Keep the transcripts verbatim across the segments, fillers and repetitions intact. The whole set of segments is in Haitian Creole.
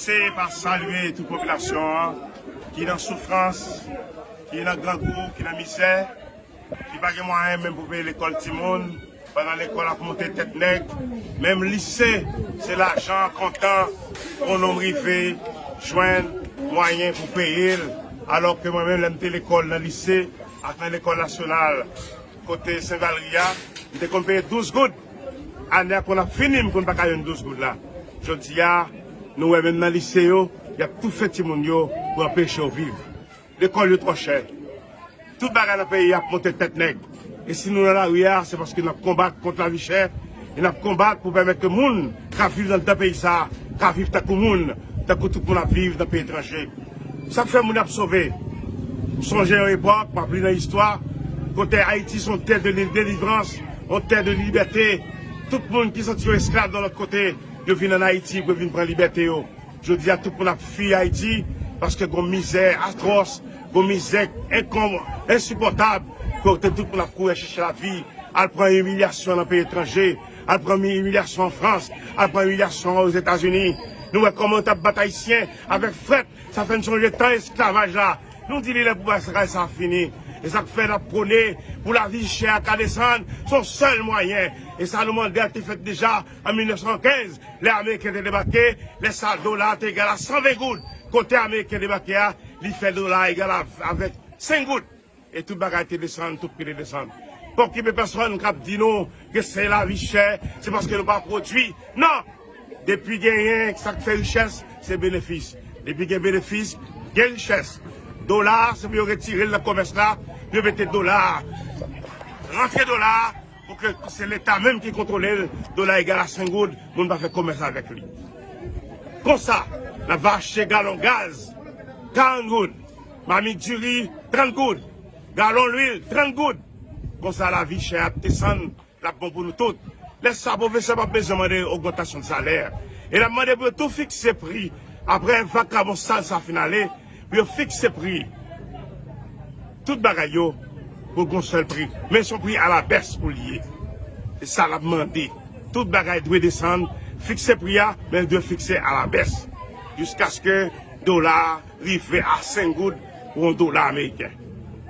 Pa salye tout popilasyon an ki nan soufrans, ki nan grangou, ki nan mizè, ki pa gen mwayen menm pou peye lekòl timoun, pandan lekòl ap monte tèt nèg. Menm lise, se lajan kontan pou nonm rive jwenn mwayen pou peye l. Alò ke mwen menm, lè m te lekòl nan lise ak nan lekòl nasyonal kote Sen Valri a, m te konn peye douz goud. Ane a konn ap fini, m konn pa ka jwenn douz goud la. Jodi a, nou wè menm nan lise yo, y ap toufe timoun yo pou anpeche yo viv. Lekòl yo twò chè. Tout bagay nan peyi a ap monte tèt nèg. E si nou nan lari a, se paske n ap konbat kont lavi chè, e n ap konbat pou pèmèt ke moun k ap viv anndan peyi sa a ka viv tankou moun, tankou tout moun ap viv nan peyi etranje. Sa k fè moun ap sove. M sonje yon epòk, m ap li nan istwa, kote Ayiti se yon tè de delivrans, yon tè de libète. Tout moun ki santi yo esklav nan lòt kote, yo vin ann Ayiti pou yo vin pran libète yo. Jodi a, tout moun ap fiy Ayiti, paske gon mizè atwòs, gon mizè enkonm, ensipòtab, kote tout moun ap kouri chèche lavi, al pran imilyasyon nan peyi etranje, al pran imilyasyon an Frans, al pran imilyasyon Ozetazini. Nou wè kòman yo t ap bat Ayisyen avèk frèt, sa fè n sonje tan esklavaj la. Nou di li lè pou bagay sa fini. E sa k fè n ap pwone pou lavi chè a ka desann, se yon sèl mwayen. E sa nou mande a te fèt deja an mil nèf san kenz, lè Ameriken te debake, lè sa dola te egal a san ven goud. Kote Ameriken debake a, li fè dola egal a, avèk senk goud. E tout bagay te desann, tout pri te desann. Pa okipe pèsonn k ap di nou ke se lavi chè, se paske nou pa pwodui. Non! Depi genyen sa k fè richès, se benefis. Depi gen benefis, gen richès. Dola, se pou yo retire l nan kòmès la, pou yo mete dola, rantre dola, pou ke se Leta menm ki kontwole l, dola egal a senk goud, moun pa fè kòmès avèk li. Konsa, n ap va achte galon gaz, karant goud, mamit diri, trant goud, galon lwil, trant goud. Konsa, lavi chè ap desann, l ap bon pou nou tout. Lè sa, pwofesè p ap bezwen mande ogmantasyon de salè. E l ap mande pou yo tou fikse pri. Apre vakabon sal sa fin ale, pou yo fikse pri tout bagay yo pou gon sèl pri. Men se yon pri alabès pou l ye. Se sa l ap mande. Tout bagay dwe desann, fikse pri a, men l dwe fikse alabès. Jiskaske dola a rive a senk goud pou yon dola ameriken.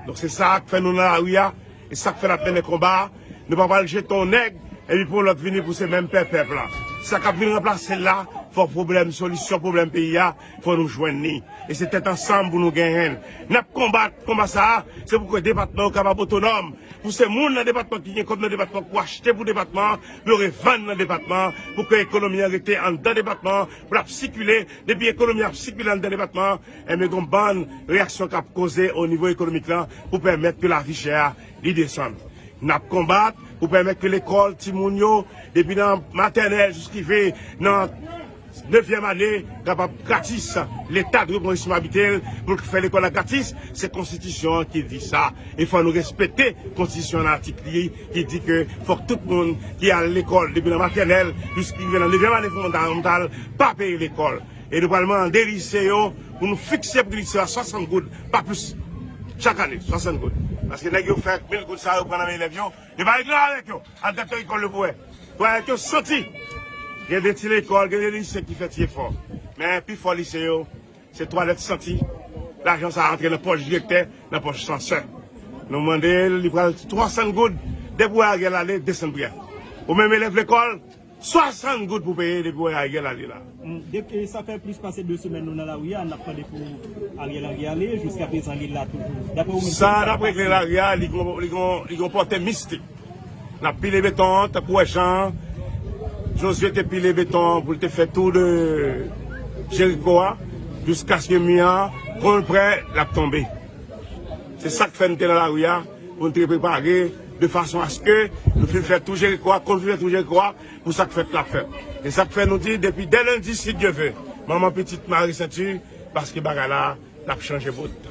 Donk se sa k fè nou nan lari a, e sa k fè n ap mennen konba a. Nou pa pral jete yon nèg, epi pou yon lòt vini pou se menm pè pèp la. Sa k ap vin ranplase l la, fò pwoblèm, solisyon pwoblèm peyi a, fò nou jwenn li. E se tèt ansanm pou nou genyen l. N ap konbat konba sa a, se pou ke depatman yo kapab otonòm. Pou se moun nan depatman ki gen kòb nan depatman pou achte pou depatman an, pou yo revann nan depatman an, pou ke ekonomi an rete anndan depatman an, pou l ap sikile. Depi ekonomi an ap sikile anndan depatman an, enben gon bann reyaksyon k ap koze o nivo ekonomik lan pou pèmèt ke lavi chè a li desann. N ap konbat pou pèmèt ke lekòl timoun yo, depi nan matènèl jis rive nan nevyèm ane, kapab gratis. Leta dwe pran responsabilite l pou l fè lekòl la gratis. Se konstitisyon an ki di sa. E fò nou respekte konstitisyon an, atik li ki di ke fòk tout moun ki al lekòl depi nan matènèl jis rive nan nevyèm ane fondamantal pa peye lekòl. E nou pral mande lise yo pou nou fikse pri lise a swasant goud, pa plis. Chak ane, swasant goud. Paske nèg yo fè mil goud sa yo pran nan men elèv yo, yo pa regle avèk yo. Al gade lekòl yo pou wè. Twalèt yo santi. Gen de ti lekòl, gen de lise ki fè ti efò. Men pifò lise yo, se twalèt santi. Lajan sa a antre nan pòch direktè, nan pòch sansè. Nou mande l, li pral twasant goud. Depi w wè Ariel ale, desann pri a. Ou menm elèv lekòl, swasant goud pou peye depi w wè Ariel ale la. Mm, depi, sa fè plis pase de semèn nou nan lari a, n ap mande pou Ariel Henry ale, jiska prezan li la toujou. Dapre ou menm, sa, dapre klè lari a, li gon, li gon, li gon pòte mistik. N ap pile beton an, tankou wè jan Jozye te pile beton an pou l te fè tou de Jeriko a, jiskaske mi an, kon l prè, l ap tonbe. Se sa k fè n te nan lari a, pou n te prepare, de fason aske nou fin fè tou Jeriko a, kon n fin fè tou Jeriko a, pou sa k fèt la fèt. E sa k fè nou di, depi dè lendi, si Dye ve, manman pitit mare senti, paske bagay la, l ap chanje bout.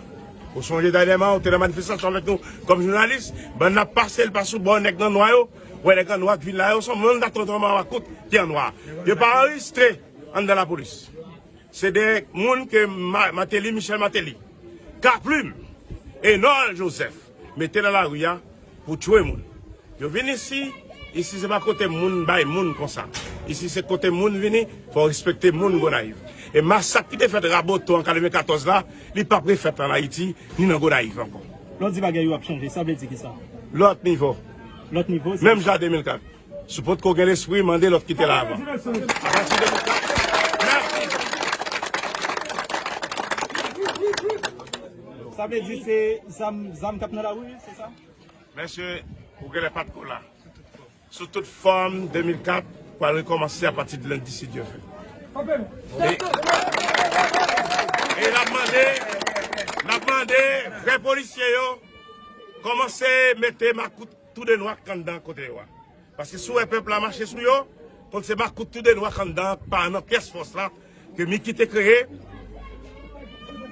Ou sonje dènyèman, ou te nan manifestasyon avèk nou, kòm jounalis, bann n ap pase l pa sou bò nèg nan nwa yo, wè nèg nan nwa k vin la yo, se yon moun nan tonton mawakout ki an nwa. Yo pa anrejistre anndan lapolis. Se de moun ke Ma-, Martelly, Michel Martelly, Kaplim, Enol Joseph, mete nan lari a pou tchwe moun. Yo vin isi, isi se pa kote moun bay moun konsa. Isi se kote moun vini, fò w respekte moun Gonayiv. E masak ki te fèt Raboto an katrevenkatòz la, li p ap refèt ann Ayiti, ni nan Gonayiv ankò. Lè w di bagay yo ap chanje, sa vle di kisa? Lòt nivo. Lòt nivo, se menm jan de mil kat. Si w potko gen lespri, mande lòt ki te la avan. Apati de mil kat. Mèsi. Sa vle di se zam, zam k ap nan lari, se sa? Mesye, ou genlè pa t ko la. Sou tout fòm, de mil kat pral rekòmanse apati de lendi, si Dye vle. E, e n ap mande, n ap mande vrè polisye yo kòmanse mete makout tou de nwa k anndan kote yo a. Paske si w wè pèp la mache sou yo, konn se makout tou de nwa k anndan k pa nan pyès fòs la, ke Micky te kreye,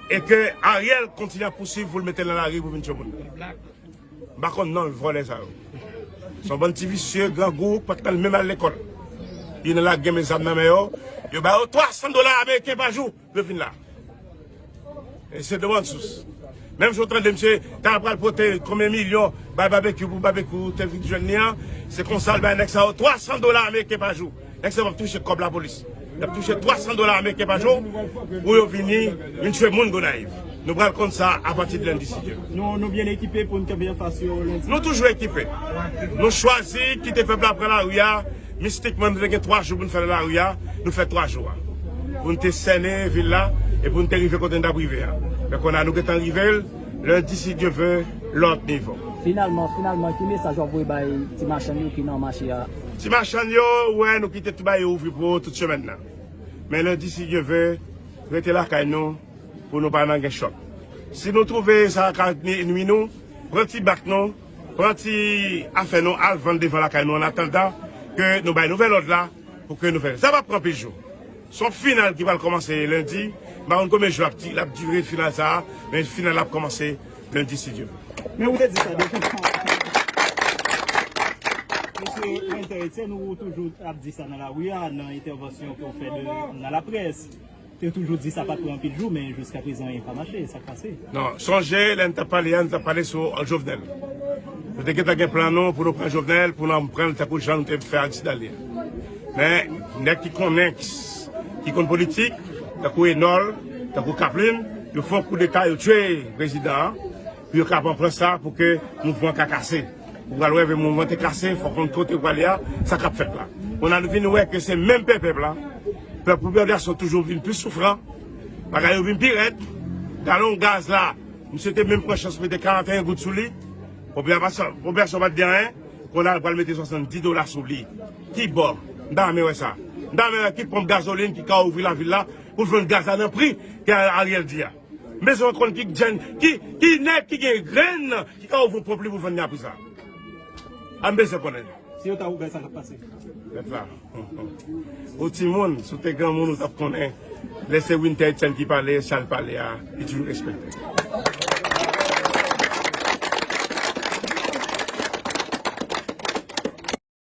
e ke Ariel kontinye ap pousuiv pou l mete l nan lari pou vin tchè moun. M pa konn non vòlè sa yo. Se yon bann ti visye, grangou, k pa t menm al lekòl. Yo nan lari gen zam nan men yo. Yo ba yo twa san dola ameriken pa jou pou yo vin la. E se de bòn sous. Menm jan w tande misye ta pral pote konbyen milyon bay Babekyou pou Babekyou te vin jwenn li an, se konsa l bay nèg sa yo twa san dola ameriken pa jou. Nèg sa yo p ap touche kòb lapolis. Y ap touche twa san dola ameriken pa jou pou yo vini, vin tchwe moun Gonayiv. Nou pral konn sa apati de lendi, si Dye vle. Nou, nou byen ekipe pou n kanpe anfas yo lendi? Nou toujou ekipe. Nou chwazi kite pèp la pran lari a. Mistikman, nou te gen twa jou pou n fè nan lari a. Nou fè twa jou a. Pou n te sènen vil la e pou n te rive kote n t ap rive a. Men kounye a nou gentan rive l. Lendi, si Dye vle, lòt nivo. Finalman, finalman, ki mesaj w ap voye bay ti machann yo ki nan mache a? Ti machann yo, ou wè, nou kite tout bagay yo ouvri pou yo tout semèn nan. Men lendi, si Dye vle, rete lakay nou pou nou pa nan gen chòk. Si nou twouve sa ka ni-, nwi nou, pran ti bak nou, pran ti afè nou, al vann devan lakay nou, an atandan ke nou bay nouvèl òd la pou ke nou fè. Sa p ap pran anpil jou. Se yon final ki pral kòmanse lendi. M pa konn konbyen jou l ap di-, l ap dire final sa a, men final la ap kòmanse lendi, si Dye vle. Men ou te di sa deja. Mesye Winter Etienne, ou toujou ap di sa nan lari a, nan entèvansyon ke w fè de, nan laprès. Te toujou di sa pa t pran anpil jou, men jiskaprezan, anyen pa mache. Sa k pase? Non, sonje, lè n t ap pale a, n t ap pale sou Jovenel. Nou te gentan gen plan nou pou nou pran Jovenel, pou nou pran l tankou jan nou te fè Aristide ale a. Men, nèg ki konnen, ki, ki konn politik, tankou Enòl, tankou Kaplim, yo fè yon koudeta, yo tiye prezidan an, pou yo ka pran plan sa, pou ke mouvman ka kase. Ou pral wè, mouvman te kase, fòk konn kote w prale a, sa k ap fèt la. Kounye a nou vin wè ke se menm pèp la, pèp popilasyon toujou vin pi soufran, bagay yo vin pi rèd. Galon gaz la, misye te menm pran chans mete karanteyen goud sou li, popilasyon, popilasyon pa t di anyen, kounye a l pral mete swasanndis dola sou li. Ki bò? M ta renmen wè sa. M ta renmen wè ki ponp gazolin ki ka ouvri lavil la pou l vann gaz la nan pri ke Ariel di a. M bezwen konn ki jèn, ki, ki nèg ki gen grenn ki ka ouvri yon ponp li pou vann li a pri sa. A m bezwen konnen. Si yo ta ouvè, sa k ap pase? Mèt la. Ou timoun, si w te granmoun, ou t ap konnen. Lè se Winter Etienne ki pale, sa l pale a, li toujou respekte.